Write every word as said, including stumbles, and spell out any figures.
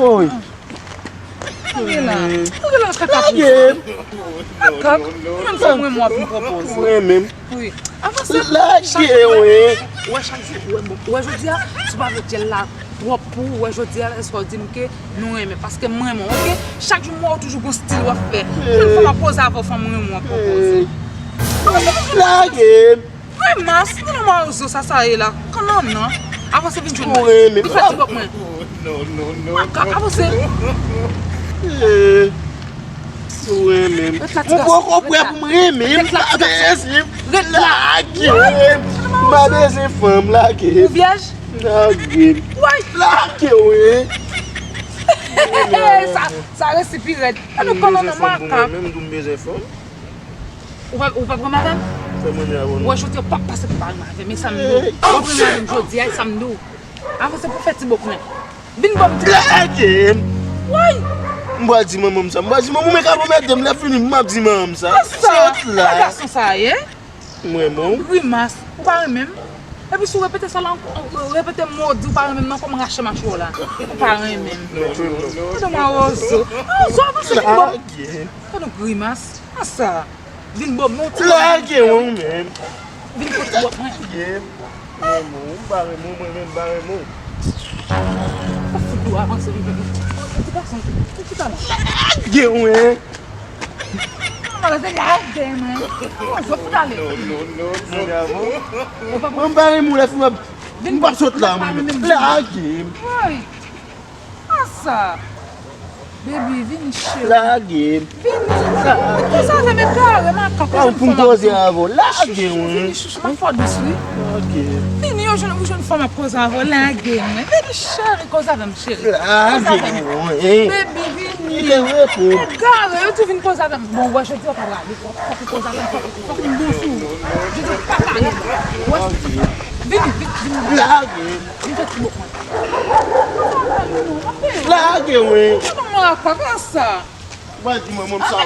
Woy. Lage la. Lage la, kaka. Lage. Kaka. Ou menm fanm renmen w ap vin pwopoze. Mwen menm. Wi. Avanse. Lage, wi. Ou wè chak jou, ou wè, bon, ou wè jodi a, si w pa vle dyèl la twòp pou ou, ou wè jodi a, èske w di m ke nou renmen? Paske m renmen w, oke? Chak jou m wè w toujou gon stil w ap fè. Yon fanm ap poze avè w, fanm renmen w ap pwopoze. Lage. Grimas, nan mawozo sa sa ye la. Kannan nan. Avanse vin jwenn mwen. Vin fè ti bòk mwen. Makak, avanse. Ou renmen m. Ou poko prè pou m renmen m. M pa bezwen. Lage m. M pa bezwen fanm, lage m. Ou vyèj? Lage m. Lage m. Sa, sa resi pi rèd. Ann kannan nan makak. M bezwen fanm pou mwen menm, m bezwen fanm. Ou pa, ou p ap renmen avè m? Fè mwen avè w. Ou wè jodi a w p ap pase pou pa renmen avè m, e sa m di w. W ap renmen avè m jodi a, e sa m di w. Avanse pou fè ti bòk mwen. Vin ban m ti bòk. Lage m. Woy! M pral di manman m sa. M pral di manman m, men ka pwomèt m lè fini, m ap di manman m sa. Sa, sa gason sa ye? M renmen w. Grimas, ou pa renmen m? Epi si w repete sa la ankò, repete mo di w pa renmen m nan, kòman rache machwè w la? Ou pa renmen m. Gade mawozo. Mawozo, avanse vin ban m. Lage m. Gade yon grimas. An sa. Vin bò mwen ti bò. Lage w menm. Vin kote bò mwen. Lage m. Mwen menm, m pa renmen w, mwen menm m pa renmen w. Ou fout ou avanse vin vin. Ti gason, ti talè. Lage w menm. Mwen se lage mwen. Mwen fout ale. Mwen m pa renmen w lè fini w ap, m p ap sot la mwen menm. Lage m. Woy. An sa. Baby, vini cheri. Lage m. Vini. Ou koze avè m, e gare makak. Ou jwenn fanm ap koze avè w. Lage m. Vini chouchou, m ap fè w dous wi. Lage m. Vini, ou jwenn, ou jwenn fanm ap koze avè w. Lage m. Vini cheri, koze avè m cheri. Lage m. Baby, vini. Kite m repo. E gare, yo tou vin koze avè m. Bon, wè jodi a w pa prale. Fòk ou koze avè m, fòk, fòk m bon sou ou. Jodi a w pa prale. Wè, vini, vini, vini. Lage m. Vin fè ti bòk mwen. Lage mwen. Kòman mwen ap fè sa? Mwen di mwen, mwen sa.